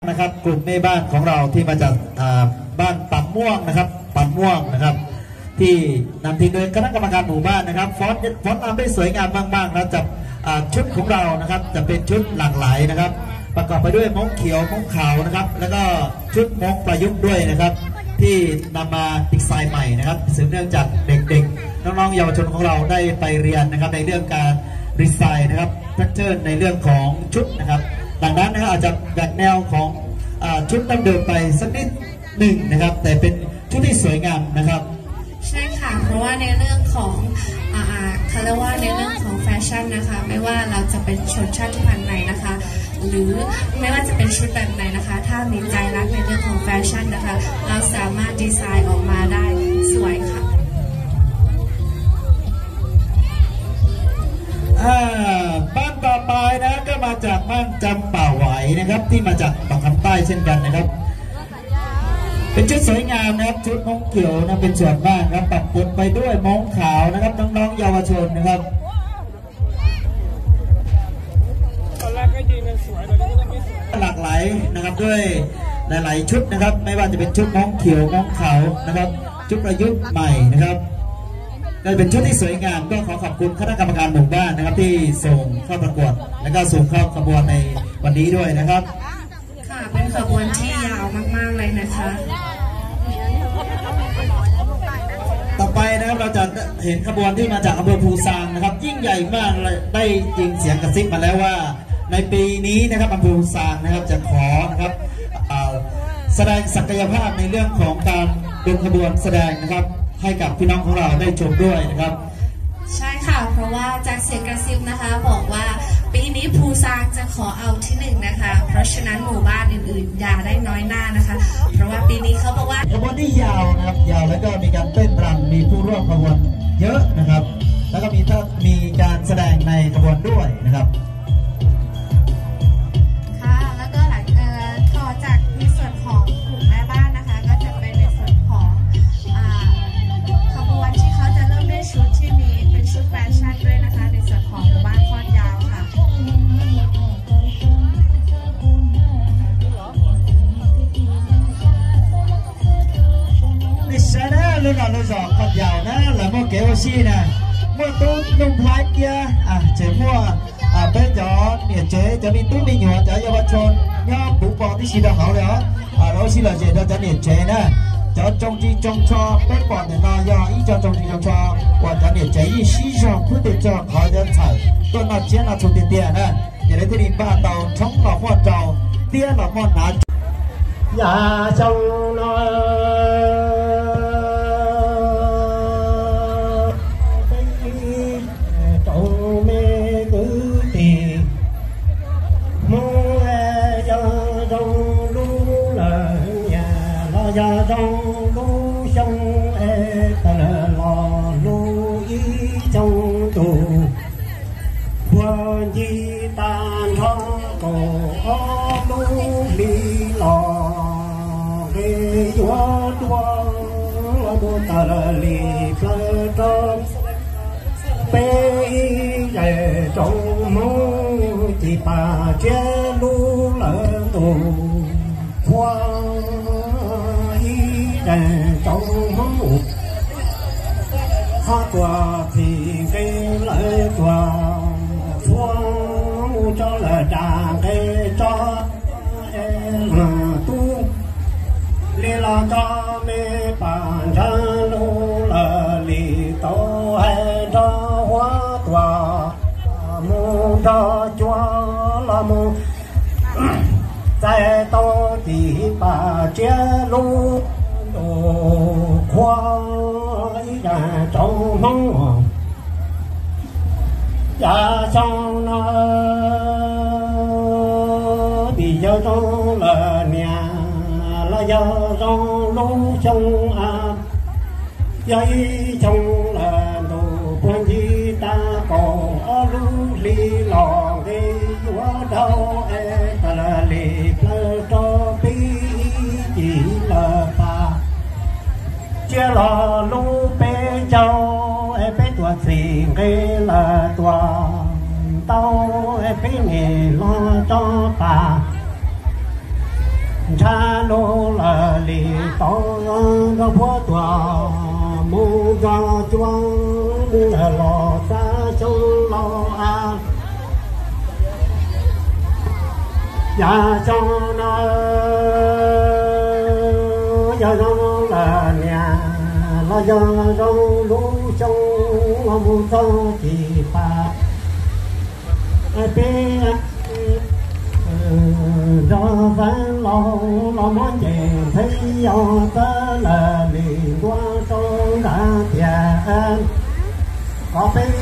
นะครับ กลุ่มแม่บ้านของเราที่มาจากอ่าบ้านปากม่วงนะครับ ปากม่วงนะครับ ที่นำทีมโดยคณะกรรมการหมู่บ้านนะครับ ฟ้อนฟ้อนรำได้สวยงามมากๆนะ จับอ่าชุดของเรานะครับ จะเป็นชุดหลากหลายนะครับ ประกอบไปด้วยม้งเขียวม้งขาวนะครับ แล้วก็ชุดม้งประยุกต์ด้วยนะครับ ที่นำมาดีไซน์ใหม่นะครับ สืบเนื่องจากเด็กๆน้องๆเยาวชนของเราได้ไปเรียนนะครับ ในเรื่องการดีไซน์นะครับ แพทเทิร์นในเรื่องของชุดนะครับ ดังนั้นนะครับ อาจจะแบ่งแนวของอาชุดดั้งเดิมไปสักนิดหนึ่งนะครับ แต่เป็นชุดที่สวยงามนะครับ ใช่ค่ะ เพราะว่าในเรื่องของอ่าเขาเรียกว่าในเรื่องของแฟชั่นนะคะ ไม่ว่าเราจะเป็นชนชาติพันธุ์ไหนนะคะ หรือไม่ว่าจะเป็นชุดแบบไหนนะคะ ถ้ามีใจรักในเรื่องของแฟชั่นนะคะ เราสามารถดีไซน์ออกมาได้สวยค่ะ อ่าบ้านต่อไปนะก็มาจากบ้านจำป่าไหวนะครับ ที่มาจากปากคำใต้เช่นกันนะครับ เป็นชุดสวยงามนะครับ ชุดม้งเขียวนะเป็นส่วนมากนะครับ ปะปนไปด้วยม้งขาวนะครับ น้องๆเยาวชนนะครับ หลากหลายนะครับ ด้วยหลายๆชุดนะครับ ไม่ว่าจะเป็นชุดม้งเขียวม้งขาวนะครับ ชุดประยุกต์ใหม่นะครับ ก็เป็นชุดที่สวยงาม ก็ขอขอบคุณคณะกรรมการหมู่บ้านนะครับ ที่ส่งเข้าประกวด และก็ส่งเข้าขบวนในวันนี้ด้วยนะครับ ค่ะ เป็นขบวนที่ยาวมากๆเลยนะคะ ต่อไปนะครับ เราจะเห็นขบวนที่มาจากอำเภอภูซางนะครับ ยิ่งใหญ่มากเลย ได้ยินเสียงกระซิบมาแล้วว่า ในปีนี้นะครับ อำเภอภูซางนะครับ จะขอนะครับอ่าแสดงศักยภาพในเรื่องของการเดินขบวนแสดงนะครับ ให้กับพี่น้องของเราได้ชมด้วยนะครับ ใช่ค่ะ เพราะว่าจากเสียงกระซิบนะคะ บอกว่าปีนี้ภูซางจะขอเอาที่หนึ่งนะคะ เพราะฉะนั้นหมู่บ้านอื่นๆอย่าได้น้อยหน้านะคะ เพราะว่าปีนี้เขาบอกว่าขบวนที่ยาวนะครับ ยาวแล้วก็มีการเต้นรำ มีผู้ร่วมขบวนเยอะนะครับ แล้วก็มีท่ามีการแสดงในขบวนด้วยนะครับ ค่ะ แล้วก็หลังเอ่อต่อจากในส่วนของกลุ่มแม่บ้านนะคะ ก็จะเป็นในส่วนของอ่าขบวนที่เขาจะเริ่มด้วยชุดที่มีเป็นชุดแฟชั่นด้วยนะคะ ในส่วนของหมู่บ้านคอดยาวค่ะ Nej saib na, lub no lub zos Qhov Yaus na, lawv muaj kev ua si na, muaj tub Nuj Nplhaib thiab tseem muaj peb cov niam tsev, cov me tub me nyuam, cov yau vaj tsho nyob puv po tib si rau hauv li os. Lawv ua si lom zem rau cov niam tsev na. Cov tsoo ci tsoo tsho peb pom ntawm no yog ib co tsoo ci tsoo tsho uas cov niam tsev yeej sib zog khwb tes tsog qhov cov ntxhais tuaj noj tsiab noj txhuv tiag tiag na. Ces lawv thiaj li npaj tau tshoob los muaj rau, tiab los muaj hnav. Yam xyoo no peb rau me kwv tij Hmoob, yog zoo lub lawm niam los yog zoo lub xyoo es tawm los lub ib xyoo tus, puag ncig tag nrho kaum ob lub hli los nqe yuav dua, mus tawm li plaws rau peb ib zej tsoom Hmoob, tis pas tsiab lub lawm ntuj, qhua ib zej tsoom Hmoob, qhov tuag txhim nqe lawm tuag, txhua mus tso lawm ras nqe tso, tub li los tso me pas ntsawg lub lawm li tau hais nrog huab tuag, mus nrog cuag los mus txais tau tis pas tsiab lub ntuj, qhua ib zej tsoom Hmoob. Yam xyoo no vim yog zoo lawm niam los yog zoo lub xyoo a, yog ib xyoo lawm ntuj, puag ncig tag kaum ob lub hli los nqe yuav dhau es tawm li plaws rau peb ib cim lawm pas tsiab los lub peb caug es peb tuag txhim nqe lawm tuag ntau es peb nim los tso pas Ntshav lug lawm li tau nrog puab tuag, mus nrog cuab mus lawm los xav xyoo laus a. Yav xyoo no yog zoo lawm niam los yog zoo lub xyoo, mus txog ci pas peb nrog Xeev Laus los muab nce ntxheb yos txawb lawm li ntua rau nrad tias kom peb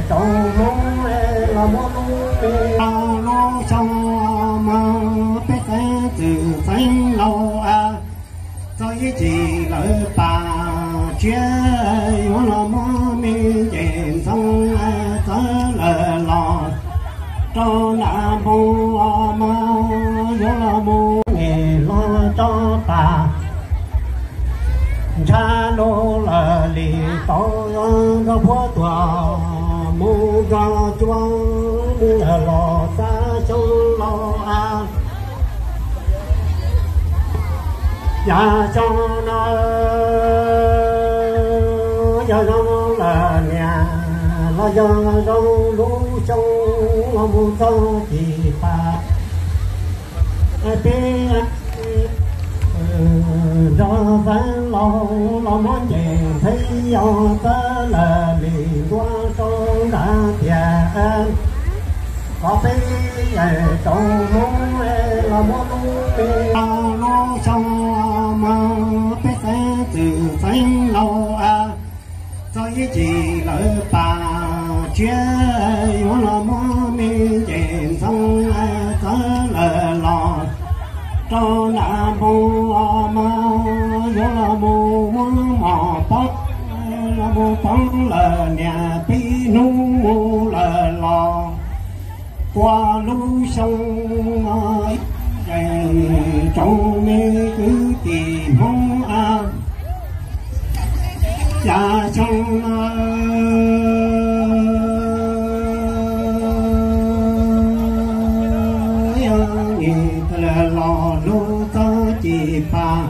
tsoom Hmoob los muab lub me lub xyoo mas peb xeeb txwm Xeev Laus txog ib tsis lawv pas tsiab yuav los muab me nce ntxhoo txawb lawm los rau nram npoo mas yuav los mus nce los rau pas. Ntshav lug lawm li tau nrog puab tuag, mus nrog cuab mus lawm los xav xyoo laus a. Yav xyoo no yog zoo lawm niam los yog zoo lub xyoo, mus txog ci pas peb nrog Xeev Laus los muab nce ntxheb yos txawb lawm li ntua rau nrad tias kom peb tsoom Hmoob los muab lub me lub xyoo mas peb xeeb txwm Xeev Laus txog ib tsis lawv pas tsiab yuav los muab me nce ntxhoo txawb lawm los rau nram npoo mas yuav los mus muab mos poob, los mus poob lawm niam peb hnub mus lawm los tua lub xyoo. Tsoom me kwv tij Hmoob a, yav xyoo no los lug txog ci pas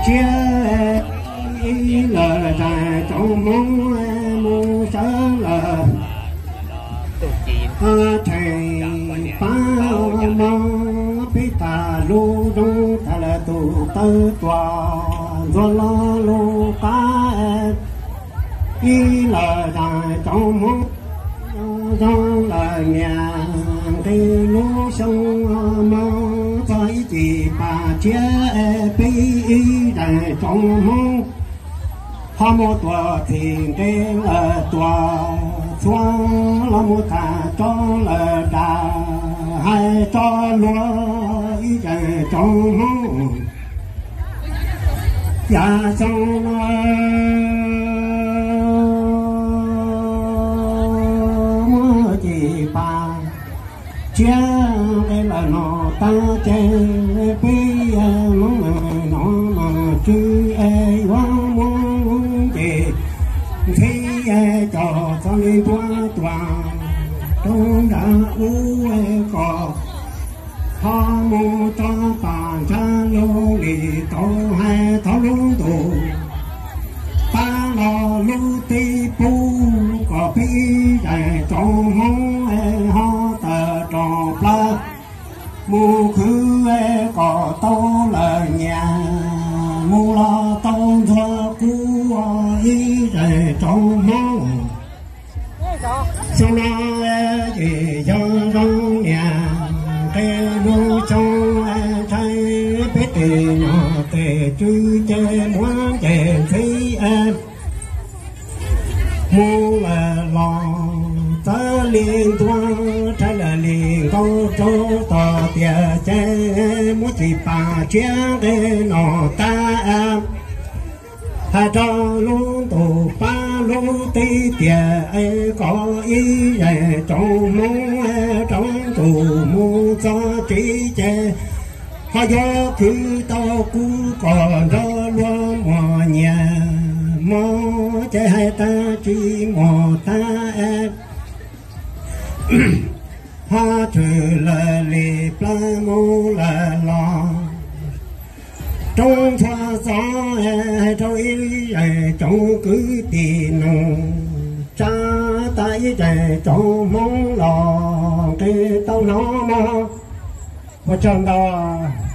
tsiab ib lawm zais tsoom Hmoob mus sawv lawm rhees pab mob peb tas lub zoo tas lawm tus tawg tuas ntxuag los lug qab ib lawm zais tsoom Hmoob zoo lawm niam nqis lub xyoo mob txog ib ci pas tsiab peb ib zais tsoom Hmoob ho mus tuam txim nqe lawm tuam txhua los mus tham tso lawm dag hais tso luag ib zais tsoom Hmoob. Yav xyoo no muab ci pas tsiab nqe lawm no tag ces peb Hmoob no mas tsw es yuav muab nce ntxhib coj txog li ntua tuam rau nram ub kom ho mus rau pas ntshav lug li tau hais thaum lub ntuj pab los lub teb pub kom peb zais tsoom Hmoob ho tawm rau plaws mus khwv kom tau lawm nyias mus los tau ntxuag kub ib zais tsoom Hmoob. Xyoo no ces yog zoo niam nqe lub xyoo ntshai peb tes nyuag tes tsw ces muab nce ntxhib mus lawm los txawv li ntua rhais lawm li nkaus rau tom tiam ces muab ci pas tsiab nqe no tag hais rau lub ntuj pab lub teb tias es kom ib zais tsoom Hmoob rov ntuj mus txog tsev ces ho yuav khwv tau kub kom nrog luag muaj nyias mob ces hais tag tsis muaj tag. Thov tshwm lawv li plab mus lawm los, roob txhua xov rau ib zeem tsoom kwv tij neej, tsa tas ib zeem tsoom Hmoob los nqe tau hnov mog. Ua tsaug ntau.